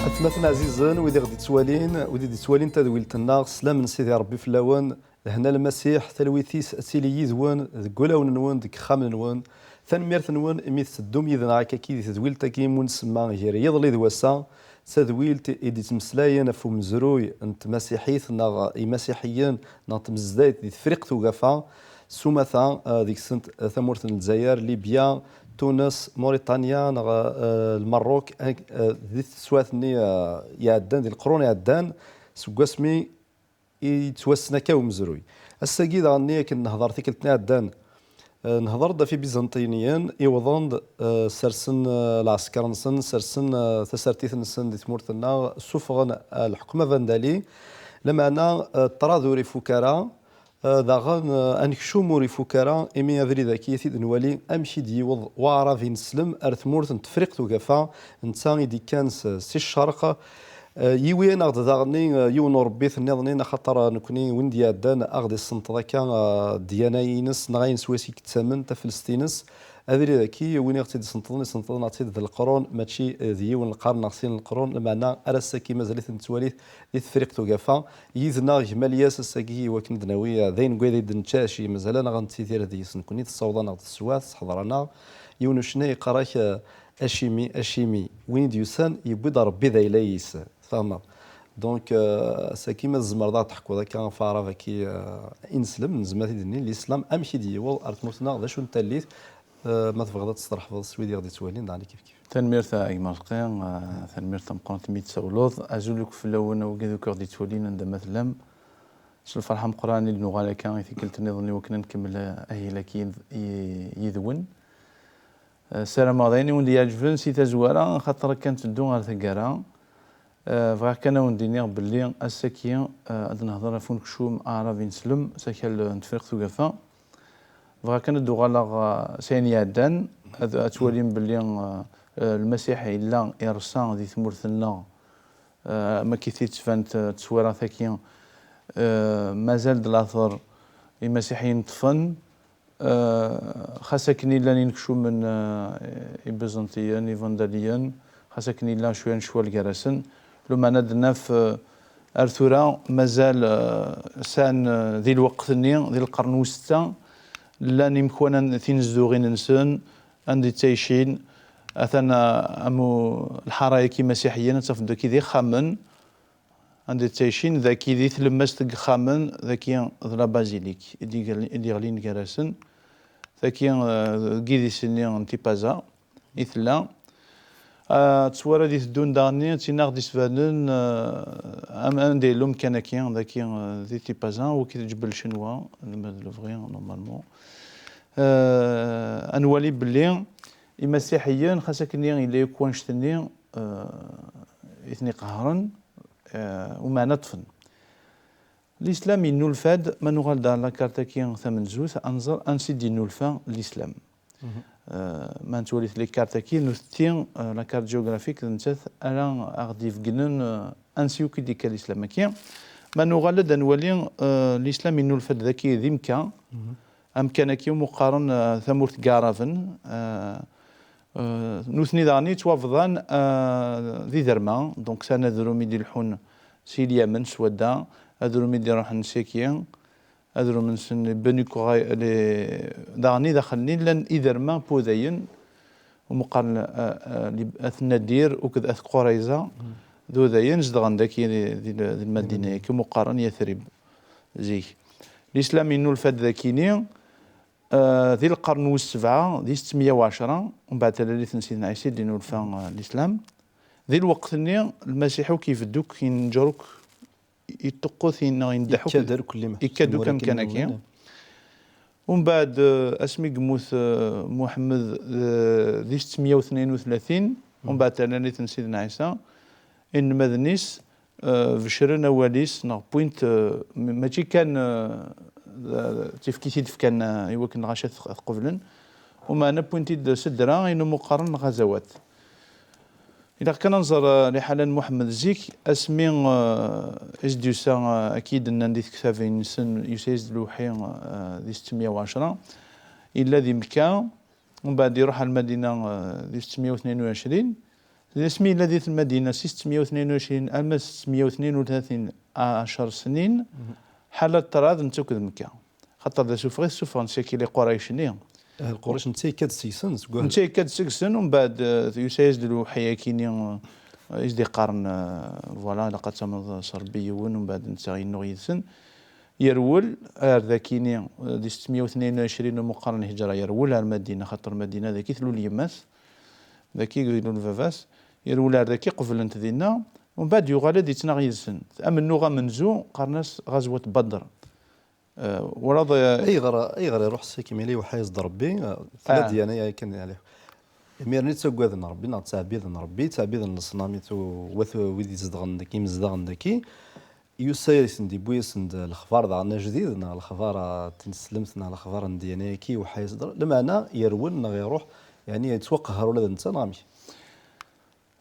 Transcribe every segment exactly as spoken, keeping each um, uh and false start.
Atmaten ɛzizen, wid i ɣ-d-ittwalin, wid i d-ittwalin tadwilt-nneɣ, sslam n Sidi Ṛebbi fell-awen, lehna Lmasiḥ, talwit-is ad tili yid-wen, deg wulawen-nwen, deg yixxamen-nwen. Tanemmirt-nwen imi tetteddum yid-neɣ akkagi di tedwilt-agi imi nsemma gar yiḍelli d wass-a, d tadwilt i d-ittmeslayen ɣef umezruy n tmasiḥit neɣ imasiḥiyen neɣ tmezdayt di Tefriqt Ugafa, s umata, eh, deg-sent, eh, tamurt n Lezzayer, Libya, Tunes, Mauritania neɣ, eh, Lmerruk, eh, di teswiɛt-nni, eh, iɛeddan, di leqrun iɛeddan, seg wasmi i yettwassen akka umezruy. Ass-agi daɣen-nni akken nehḍer tikkelt-nni iɛeddan, eh, nehḍer-d ɣef Ibiẓanṭiyniyen, iwḍen-d, eh, sersen, eh, lɛesker-nsen, sersen, eh, tasertit-nsen di tmurt-nneɣ, ssufɣen, eh, lḥekm abandali, lameɛna, eh, ṭṭrad ur ifuk ara, eh, daɣen, eh, anekcum ur ifuk ara, imi abrid-agi i t-id-nwali amek i d-yiweḍ waɛrab ineslem ar tmurt n Tefriqt Ugafa, netta i d-ikkan s, si ccerq, eh, yiwi-aneɣ-d daɣen, eh, yiwen n urebbit nniḍen, axaṭer, eh, nekni win d-iɛeddan a ɣ-d-isenṭeḍ akka, eh, ddiyana-ines, neɣ ayen swayes i yettamen, tafelst-ines. Abrid-agi, win i ɣ-tt-id-isenṭḍen, isenṭḍen-aɣ-tt-id d leqrun, mačči, eh, d yiwen lqern neɣ sin leqrun, lameɛna ar ass-agi mazal-iten nettwali di Tefriqt Ugafa. Yid-neɣ gma Lyas ass-agi, i wakken ad d-nawi, eh, d ayen n wayen i d-neččaci, mazal-aneɣ nettidir deg-s nekni, tessaweḍ-aneɣ-d teswiɛt, tesseḥḍer-aneɣ. Yiwen ucennay yeqqar-ak, eh, acimi, acimi, win i d-yusan yewwi-d Ṛebbi d ayla-is, tfehmeḍ? Donc, euh, ass-agi ma tzemreḍ ad ɣ-d-teḥkuḍ akka ɣef aɛrab-agi, euh, ineslem, nezmer ad t-id-nini, l'islam, amek i d-yiweḍ ar tmurt-nneɣ, d acu n tallit, euh, ma tebɣiḍ ad testṛeḥbeḍ s wid i ɣ-d-ittwalin, daɣen kif kif. Tanemmirt a gma Ṛezqi, euh, tanemmirt tameqqrant imi d-tsawleḍ. Azul akk fell-awen, a wigad akk i ɣ-d-ittwalin, anda ma tellam. S lferḥ ameqqran i d-nuɣal akka i tikkelt nniḍen i wakken ad nkemmel, eh, ahil-agi yid-, i-, yid-wen. Eh, ssarameɣ d ayen i wen-d-iɛeǧben si tazwara, axaṭer akka nteddu ɣer taggara. Eh, bɣiɣ kan ad wen-d-iniɣ belli ass-agi, eh, ad nehder ɣef unekcum aɛrab ineslem s akal, eh, n Tefriqt Ugafa. Bɣiɣ kan ad d-uɣaleɣ, eh, s ayen iɛeddan, ad, ad twalim belli, eh, eh, Lmasiḥ yella ireṣṣa di tmurt-nneɣ, eh, am akken i d-tettban, eh, tteswira-agi, eh, mazal-d later imasiḥiyen ṭṭfen, eh, xas akken i llan inekcumen, eh, ibiẓanṭiyen, ivandaliyen, xas akken i llan cwiya n ccwal gar-asen, lumeɛna ad naf, eh, ar tura mazal, eh, sɛan, eh, di lweqt-nni, di lqern wis setta, llan imekwanen tinezduɣin-nsen, anda i ttɛicin, atan, eh, am u-, lḥara-agi imasiḥiyen, ad tafeḍ daki d ixxamen, anda i ttɛicin, daki di tlemmast n yixxamen, daki d la basilique i d-iɣli-, i d-iɣlin gar-asen, daki, eh, deg yidis-nni n Tipaza i tella. Ah, tteswira i d-iteddun daɣen-nni, d tin i ɣ-d-isbanen, eh, am-, anda yella umkan-agi, daki, eh, di Tipaza, wagi d Ǧebel Cenwa, ma d lebɣi, normalement. Eh, ad nwali belli imasiḥiyen, xas akken yella yakk wanect-nni, eh, i ten-iqehren, eh, umeɛna ṭṭfen. Lislam yennulfa-d, ma nuɣal-d ɣer la carte-agi tamenzut, ad nẓer ansi d-yennulfa lislam. Eh, ma nettwali les cartes-agi, nutenti, eh, la carte géographique d nettat ara aɣ-d-ibegnen, eh, ansi akk i d-ikka lislam-agi. Ma nuɣal-d ad nwali, eh, lislam yennulfa-d daki di Mekka, amkan-agi umi qqaren, eh, tamurt n Yiɛraben, eh, eh, nutni daɣen ttwabḍan, eh, di Derma, donc sɛan adrum i d-ileḥḥun si Lyamen, s wadda, adrum i d-iruḥen saki, adrum-nsen, les Beni Qura-, les, daɣen i daxel-nni llan iderma n wudayen, umi qqaren, eh, eh, les, At Nadir akked At Qurayza, d udayen zedɣen daki di, di, di Lmadina, yak umi qqaren Yatrib zik. Lislam yennulfa-d dakini, eh, di lqern wis sebɛa, di settemya u ɛecṛa, umbeɛd talalit n Sidna Ɛisa i d-innulfa, eh, lislam. Di lweqt-nni, Lmasiḥ akk ibedd akk, yenǧer akk, iṭṭuqqut neɣ yendeḥ akk, ikad-d akk amkan-agi. Umbeɛd, eh, asmi yemmut, eh, Muḥemmed, eh, di settemya u tnin u tlatin, umbeɛd talalit n Sidna Ɛisa, inelmaden-is, eh, becren awal-is, neɣ wwin-t, eh, ma-, mačči kan, eh, d, d tifki i t-id-fkan, eh, i wakken lɣaci ad t-, ad t-qeblen, umeɛna wwin-t-id s ddra, ayen umi qqaren lɣazawat. Ilaq kan ad nẓer, eh, liḥala n Muḥemmed zik, asmi, eh, i s-d-yusa, eh, akken i d-nnan di tektabin-nsen, yusa-as-d lewḥi, eh, di settemya u ɛecṛa, yella di Mekka, umbeɛd iruḥ ar Lmadina, eh, di settemya u tnin u ɛecrin, Asmi yella di Lmadina si settemya u tnin u ɛecrin arma settemya u tnin u tlatin, ɛecr snin, ḥala ṭṭrad netta akked Mekka. Xaṭer d asufeɣ i t-sufɣen syaki Liqurayc-nni. Ah, Lqurayc netta yekka-d seg-sen, seg wahd. Netta yekka-d seg-sen, umbeɛd, eh, yusa-yas-d lewḥi-akini, eh, i s-d-iqqaren, eh, voilà, ilaq ad tamneḍ s Ṛebbi yiwen, umbeɛd netta yennuɣ yid-sen. Yerwel ar dakini, eh, di settemya u tnin u ɛecrin umuqqar n lhiǧra, yerwel ar Madina, xaṭer Madina daki tlul yemma-s, daki ilul baba-s, yerwel ar daki qeblen-t dinna, umbeɛd yuɣal ad ittnaɣ yid-sen. Amennuɣ amenzu, qqaren-as Ɣazwat Badr. Eh, walaḍ, eh, Ayɣer, ayɣer iruḥ Sidi Kamil iweḥḥa-yas-d Ṛebbi, eh, tella Ah. diyana yakan, yeɛni, imiren i ttaggaden Ṛebbi, neɣ ttɛebbiden Ṛebbi, ttɛebbiden leṣnam, i tu-, wat-, wid izedɣen daki, imezdaɣen daki, yusa-yasen-d, yewwi-yasen-d lexbar daɣen ajdid, neɣ lexbar, eh, n tneslemt, neɣ lexbar n diyana-yaki, iweḥḥa-yas-d, lameɛna yerwel neɣ iruḥ, yeɛni yettwaqehher ula d netta, neɣ amek?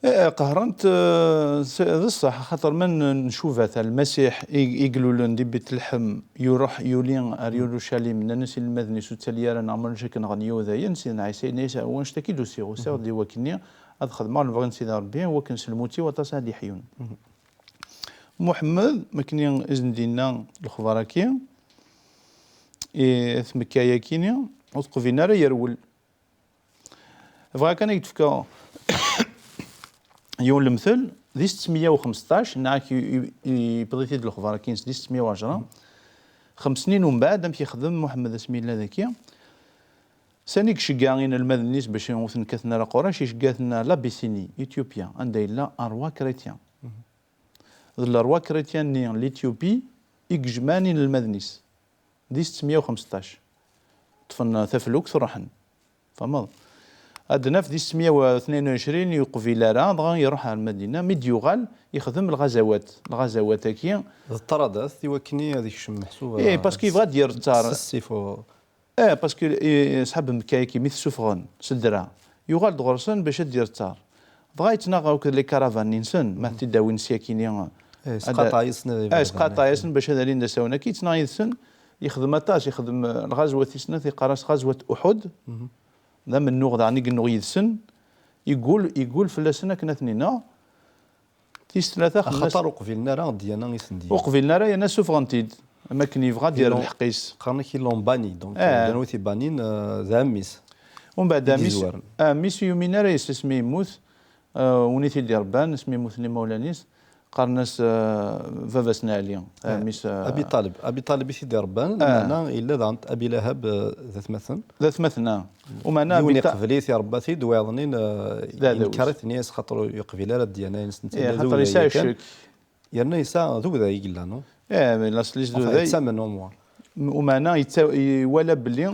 Eh, qehren-t, eh, s-, d ṣṣeḥ, axaṭer ma n-, ncuba-t ar Lmasiḥ i, i ilulen di Bitleḥem, yuruḥ, yuli ar Yerucalim, nnan-as inelmaden-is ur ttali ara, neɣ ma ulac akken nɣen Yudayen, Sidna Ɛisa yenna-yas, "Wanect-aki d-usiɣ, usiɣ-d i wakken-nni ad xedmeɣ lebɣi n Sidi Ṛebbi, i wakken s lmut-iw aṭas ad d-iḥyun." Muḥemmed, makken i sen-d-yenna lexbar-agi, i at Mekka-yagini, ur t-qbilen ara yerwel. Bɣiɣ kan ad k-d-fkeɣ yiwen lemtel, di settemya u xmesṭac, nniɣ-ak i, i, i, yewweḍ-it-id lexbar akin di settemya u ɛecra, xems snin umbeɛd, amek yexdem Muḥemmed asmi yella daki? Sani i iceggeɛ inelmaden-is bac ur ten-kkaten ara Qurayc? Iceggeɛ-ten ar l'Abyssinie, Éthiopie, anda yella rrwa chrétien. D le rrwa chrétien-nni n l'Éthiopie i yejmaɛen inelmaden-is. Di settemya u xmesṭac. Ṭṭfen taflukt, ruḥen. Tfehmeḍ? Ad naf di settemya u tnin u ɛecrin, ur yeqbil ara, dɣa iruḥ ar Madina. Mi d-yuɣal, yexdem lɣazawat. Lɣazawat-agi. D ṭṭradat, i wakken ad ikcem meḥsub, Eh, parce que yebɣa ad d-yerr ttar. S ssif u- Eh, parce que, eh, ṣṣḥab n Mekka-yagi, mi t-ssufɣen s ddreɛ, yuɣal-d ɣur-sen bac ad d-yerr ttar. Dɣa yettnaɣ akked les caravanes-nsen, ma t-id-awin syakini. Eh, ad- yesqaṭay-asen ad Eh, ibeɛden. Yesqaṭay-asen bac ad alin d asawen-agi, yettnaɣ yid-sen, yexdem aṭas, yexdem, eh, lɣazwat tis snat, yeqqar-as ɣazwat Uḥud, d amennuɣ daɣen i yennuɣ yid-sen, yeggul, yeggul fell-asen akken ad ten-ineɣ. Tis tlata, xemmas- Axaṭer ur qbilen ara ddiyana i sen-d-yenna. Ur qbilen ara, yerna ssufɣen-t-id, am akken yebɣa ad d-yerr lḥeqq-is. Qqaren-ak ils l'ont banni, donc, Eh. Llan wid ibannin, eh, d ɛemmi-s. Umbeɛd, ɛemmi-s, ɛemmi-s ur yumin ara yes-s mi yemmut, eh, win i t-id-irebban, asmi mmuten imawlan-is, qqaren-as, eh, baba-s n Ɛli, ɛemmi-s, eh, Abi Ṭaleb. Abi Ṭaleb i t-id-irebban, Ah. Meɛna yella daɣen Abi Lahab, eh, d atmaten. D atmaten, ah. Umeɛna yiwen Abi Ṭa- iqbel-it, irebba-t-id, wayeḍnin, eh, d aɛdaw-is. Yenker-it, yenna-yas xaṭer ur yeqbil ara ddiyana-ines, netta Eh, d xaṭer uday yesɛa yakan. Ccek. Yerna yesɛa d uday i yella, non? Eh, mais la slis d Enfin, uday. Yettamen au moins. M-, umeɛna yetta-, iwala belli,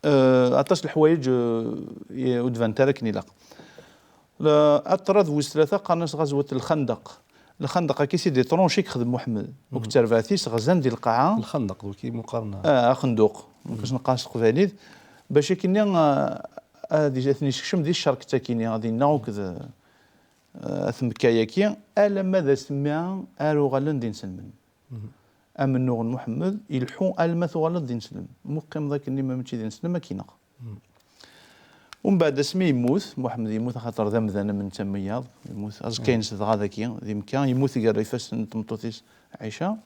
eh, aṭas n leḥwayeǧ, eh, i-, ur d-banent ara akken ilaq. La, aṭṭrad wis tlata qqaren-as ɣazwat Lxandaq. Lxandaq-agi, c'est des tranchées i yexdem Muḥemmed. Akked terbaɛt-is ɣzan di lqaɛa. Lxandaq, d wiki i mu qqaren. Ah, axenduq. Nekk neqqar s teqbaylit. Bac akkenni, ah, ad, ad ten-isekcem di ccerket akkenni, ad yenna akked, ah, at Mekka-yagi, alamma d asmi ara uɣalen d inselmen. Amennuɣ n Muḥemmed ileḥḥu alamma tuɣaleḍ d ineslem. Mu teqqimeḍ akken ma mačči d ineslem, ad k-ineɣ. Umbeɛd asmi yemmut, Muḥemmed yemmut axaṭer d amdan am netta am wiyaḍ, yemmut aẓekka-ines dɣa dagi, di Mekka, yemmut gar ifassen n tmeṭṭut-is Ɛica.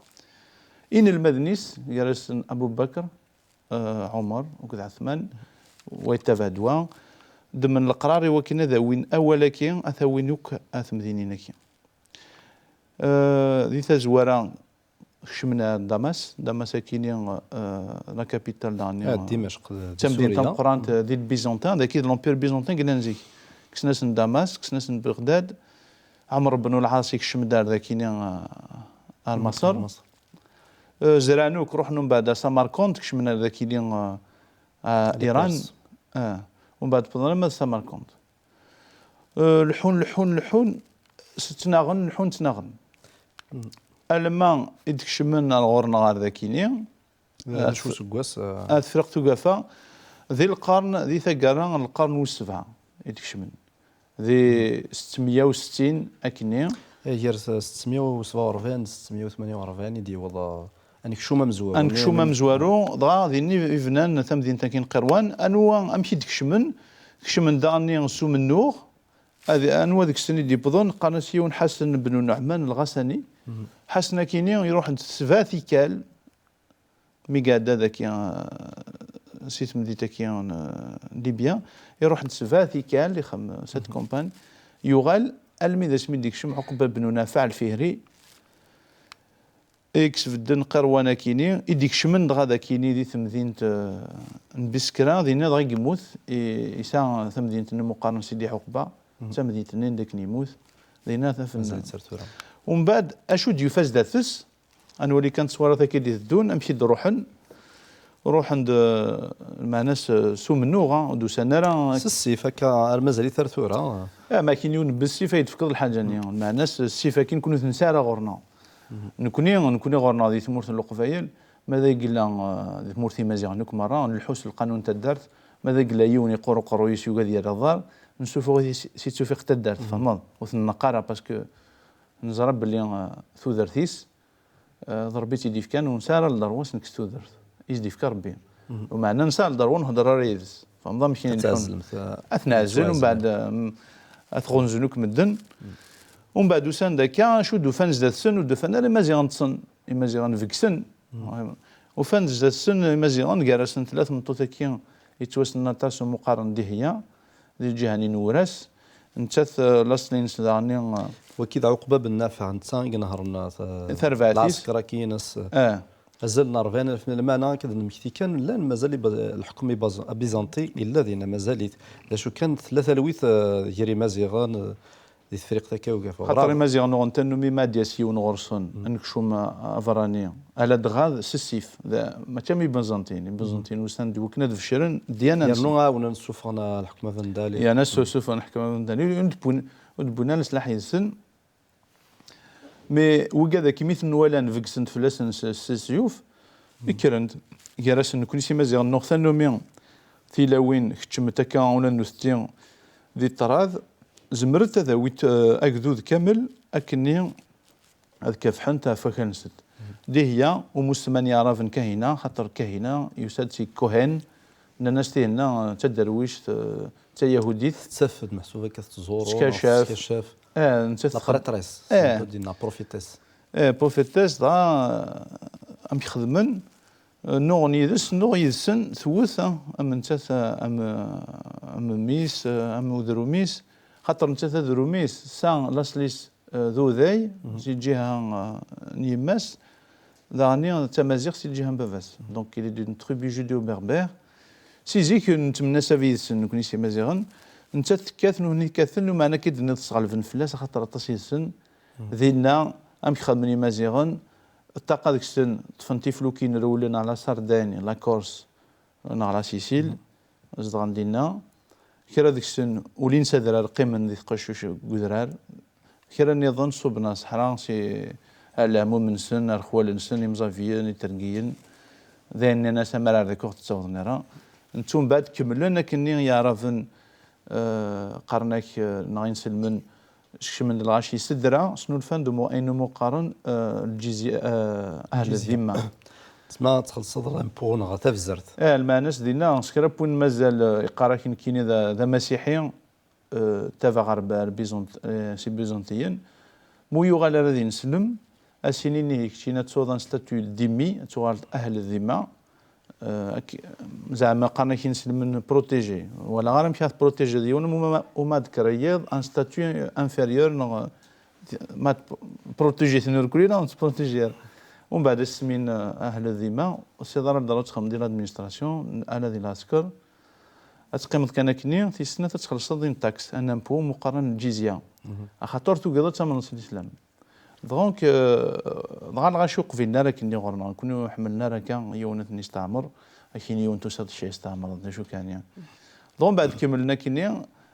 Inelmaden-is, gar-asen Abu Bakr, eh, Ɛumer, akked Ɛetman, wa yettabaɛ-d wa, ddmen leqrar i wakken ad awin awal-agi, ad t-awin akk ar temdinin-agi. Eh, di tazwara, kecmen ar Damas. Damas akini, eh, la capitale daɣen, Ah, eh, Dimecq, d, d tamdint Surya. Tameqqrant, eh, di Lbizantin, dagi d l'Empire byzantin yellan zik. Kksen-asen Damas, kksen-asen Beɣdad. Ɛmer ben Lɛas ikcem-d ar dakini, eh, ar Maṣer. Maṣer. Eh, zran akk, ruḥen umbeɛd ar Samarkand, kecmen ar dakini, eh, ar Iran. Perse. Eh, umbeɛd wwḍen arma d Samarkand. Eh, leḥḥun, leḥḥun, leḥḥun, s-, ttnaɣen, leḥḥun, ttnaɣen. Alamma i d-kecmen ar ɣur-neɣ ar dakini. Ar, ar tefriqt useggas, eh, ar tefriqt ugafa, di lqern, di taggara n lqern wis sebɛa i d-kecmen. Di settemya u settin akkenni. Eh, gar s-, settemya u sebɛa u rebɛin, settemya u tmenya u rebɛin i d-yewweḍ, eh, anekcum amezwaru. Anekcum amezwaru, dɣa din i, i bnan tamdint-agi n Qirwan. Anwa, amek i d-kecmen? Kecmen daɣenni s umennuɣ, Ad, anwa deg-sen i d-yewwḍen? Qqaren-as yiwen Ḥasen ben Nuɛman Lɣasani. Ḥasen akini iruḥ-d sebɛa tikkal, mi iɛedda daki, eh, si temdint-agi n, eh, Libya, iruḥ-d sebɛa tikkal, ixem cette campagne, yuɣal almi d asmi d-ikcem Uqba ben Nafaɛ Lfihri, i yesbedden Qirwan akini, i d-ikecmen dɣa d akini di temdint, eh, n Biskra, dinna dɣa i yemmut, i, yesɛa tamdint-nni meqqaren Sidi Ɛuqba, d tamdint-nni anda akken yemmut, dinna tafen. Mazal-itt ar tura. Umbeɛd, acu d-yufa zdat-s? Ad nwali kan tteswirat-agi d-iteddun, amek i d-ruḥen. Ruḥen-d, eh, lmeɛna s, s umennuɣ, ah, ur d-usan ara. S ssif, akka, ar mazal-it ar tura. Ah, ma akin yiwen n ssif ay d-tefkeḍ lḥaǧa-nni. Lmeɛna s ssif akin, nekkni ur t-nesɛi ara ɣur-neɣ. Nekkni, nekkni ɣur-neɣ di tmurt n Leqbayel, ma d ay yella, eh, di tmurt n Imaziɣen akk merra, nleḥḥu s lqanun n taddart, ma d ay yella yiwen yeqqur uqerruy-is yugi ad yerr aḍar, nessufeɣ-it si, si ttufiq n taddart, tfehmeḍ? Ur t-nneqq ara, parce que neẓra belli, eh, tudert-is, eh, d Rebbi i tt-id-ifkan, ur nesɛi ara lderwa ad s-nekkes tudert i s-d-ifka Rebbi. Umeɛna nesɛa lderwa ur nhedder ara yid-s. Tfehmeḍ amek i ad nḥun? Ad t-neɛzel, umbeɛd, eh, ad t-ɣunzen akk medden. Umbeɛd usan-d akka, acu d-ufan zdat-sen? Ur d-ufan ara Imaziɣen ṭṭsen, Imaziɣen begsen. Ufan-d zdat-sen Imaziɣen, gar-asen tella tmeṭṭut-agi yettwassnen aṭas umi qqaren Dihya, di lǧiha-nni n Uras, nettat, eh, laṣel-ines daɣen, eh, waki d Ɛuqba ben Nafaɛ, netta i inehṛen, eh, tarbaɛt-is. Lɛesker-agi-ines, eh, azal n ṛebɛin alef n lmana, akka d-nemmekti kan, llan mazal iba-, lḥukm ibaz-, abizanti yella dinna, mazal-it. D acu kan, tella talwit, eh, gar Imaziɣen, eh, di Tefriqt akka ugafa. Xaṭer Imaziɣen uɣen tannumi ma ad d-yas yiwen ɣur-sen, ad nekcem, a, aberrani, ala dɣa s ssif. D, mačči am Ibizantiyen. Ibizantiyen usan-d iwakken ad becren ddiyana-nsen. Yernu ɛawnen ssufɣen, a, lḥekma Bendali. Yerna ssu-, ssufɣen lḥekma Bendali. Ur d-wwin, ur d-wwin ara leslaḥ yid-sen. Mi wigad akimi ten-walan begsen-d fell-asen s, s ssiyuf, kkren-d gar-asen, nekkni s Imaziɣen nuɣ tannumi tilawin keččment akka ula d nutenti di ṭṭrad, zemrent ad awint, eh, agdud kamel akkenni ad kafḥent ɣef wakal-nsent. Dihya, umusman yeɛraben Kahina, xaṭer Kahina yusa-d si Kuhen, nnan-as tihinna d taderwict, eh, d tayahudit. Tettaf-d meḥsub akka tettẓuru, tettkaccaf. Tettkaccaf. Eh, nettat la prêtresse, eh, dinna, prophétesse. Eh, prophétesse, dɣa, eh, amek xedmen? Eh, nnuɣen yid-s, nnuɣ yid-sen, tewwet, ah, am nettat, ah, am, am mmi-s, ah, am udrum-is, xaṭer nettat adrum-is, sa laṣel-is, eh, d uday, si lǧiha, eh, n yemma-s, daɣen d tamaziɣt si lǧiha n baba-s. Donc, il est d'une tribu judéo-berbère. Si zik, nettemnasab yid-sen, nekkni s Imaziɣen. Nettat tekkat, nutni kkaten, lumeɛna akka i d-tenniḍ sɣelben fell-as, axaṭer aṭas yid-sen. Dinna, amek xedmen Imaziɣen? Ṭṭaqa deg-sen, ṭṭfen tiflukin, rewlen ɣer la Sardaigne, la Corse, neɣ la Sicile, zedɣen dinna. Kra deg-sen ulin s adrar, qqimen di tqacuc deg udrar. Kra nniḍen ṣubben ɣer ṣṣeḥra, si, ar leɛmum-nsen, ar xwal-nsen, imẓabiyen, itergiyen. D ayen nnan-as, amar ar daki ur ɣ-d-ttawḍen ara. Netta umbeɛd kemmlen akkenni Yeɛraben, eh, qqaren-ak, eh, neɣ inselmen, skecmen-d lɣaci s ddra, snulfan-d umu-, ayen umi qqaren, eh, lǧizya, eh, ahl ddimma. Tma ad txellṣeḍ l'impôt neɣ tabzert. Eh, lmeɛna-s dinna, s kra n win mazal, eh, iqqar-ak nekkini d, d amasiḥi, eh, tabaɣ ar, ar Bizant-, eh, si Bizantiyen, mu yuɣal ara d ineslem, a s-inin ihi keččini ad tuɣeḍ un statut dhimmi, ad tuɣaleḍ ahl ddimma, eh, ak-, zeɛma qqaren-ak inselmen protégé, wala ɣer amek ad protégé d yiwen, uma, uma ad créiḍ un statut inférieur, neɣ ma protégé-ten ur kulli, neɣ ur tt-protégé ara. Umbeɛd asmi n, eh, ahl ddimma, ur ssiḍ ara lderǧa ad txedmeḍ di l'administration, ala di lɛesker, ad teqqimeḍ kan akkenni, tis snat ad txellṣeḍ une taxe, un impôt, umi qqaren lǧizya. Axaṭer tugiḍ ad tamneḍ s lislam. Donc, euh, dɣa lɣaci ur qbilen ara akkenni ɣur-neɣ, nekkni ur ḥemmlen ara akka yiwen ad ten-yesteɛmer, akken yiwen tusiḍ cci yesteɛmer, d acu kan, ya. Donc, mbeɛd kemmlen akkenni,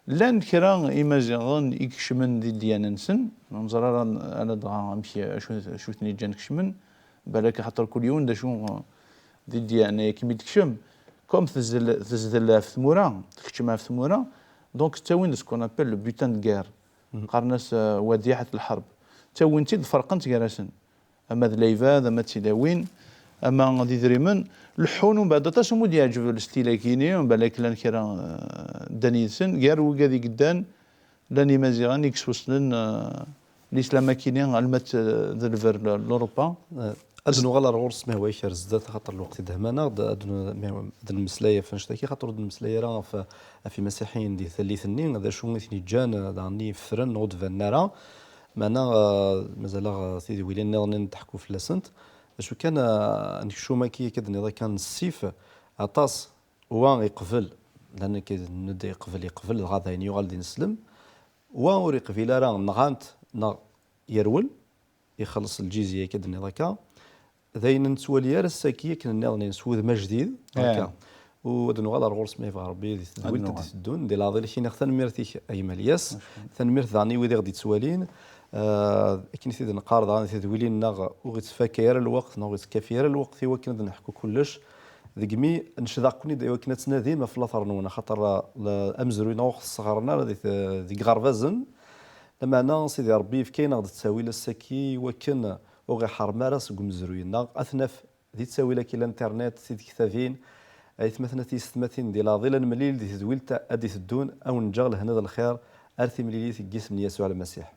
llan kra imaziɣen i ikecmen di ddiyana-nsen, ur neẓri ara, ara dɣa amek, acu, acu ten-yeǧǧan kecmen, balak axaṭer kul yiwen d acu, di ddiyana i kem-id-tekcem. Comme tezdel, tezdel ɣef tmura, tkeččem ɣef tmura, donc ttawin-d ce qu'on appelle le butin de guerre. Qqaren-as, euh, wadiɛat lḥerb. Ttawin-tt-id, ferqen-tt gar-asen. Ama d lɛibad, ama d tilawin, ama d idrimen. Leḥḥun, umbeɛd aṭas umi d-yeɛǧeb lestil-agi-ni, balak llan kra, euh, ddan yid-sen, gar wigad i yeddan, llan Imaziɣen i yessusnen, eh, lislam akini alma d, d lber l-, Lurupa. Eh, ad nuɣal ar ɣur-s, ma yehwa-yak, ar zdat, axaṭer lweqt idehhem-aneɣ-d, ad n-, ad nemmeslay ɣef annect-agi, axaṭer ur d-nemmeslay ara ɣef, ɣef imasiḥiyen di tallit-nni, d acu i ten-iǧǧan, eh, daɣen i ffren, ur d-banen ara. Meɛna, eh, mazal-aɣ, eh, tidwilin nniḍen i n-teḥku fell-asent. D acu kan, eh, nekcum akka, akka d-nniḍ akka, nessif aṭas. Wa iqbel, llan akka d-nniḍ iqbel, iqbel, dɣa d ayen yuɣal d ineslem. Wa ur iqbil ara, nɣan-t neɣ yerwel, ixelleṣ lǧizya, akka d-nniḍ akka. D ayen ur nettwali ara ass-agi akken nniḍen s wudem ajdid, akka. U ad nuɣal ar ɣur-s, ma yebɣa Rebbi, di tedwilt ad d-iteddun. Di leɛḍil-ik, iniɣ tanemmirt-ik a gma Lyas. Tanemmirt daɣen i wid i ɣ-d-ittwalin. Ah, akken i t-id-neqqar daɣen, tidwilin-nneɣ ur ɣ-ittfaka ara lweqt, neɣ ur ɣ-ittkafi ara lweqt i wakken ad neḥku kullec. Degmi necdeɣ-ken-id i wakken ad tnadim ɣef later-nwen, axaṭer, ah, la-, amezruy-nneɣ ur ɣ-tesseɣren ara di t-, deg iɣerbazen. Lameɛna Sidi Ṛebbi yefka-aneɣ-d ttawil ass-agi i wakken ur ɣ-iḥerrem ara seg umezruy-nneɣ. Ad t-naf di ttawil-agi n l'internet, di tektabin. Aytmaten a tiyessetmatin, di leɛḍil ad nemlil di tedwilt ad d-iteddun, ad wen-ǧǧeɣ lehna d lxir, ar timlilit deg yisem n Yasuɛ Lmasiḥ.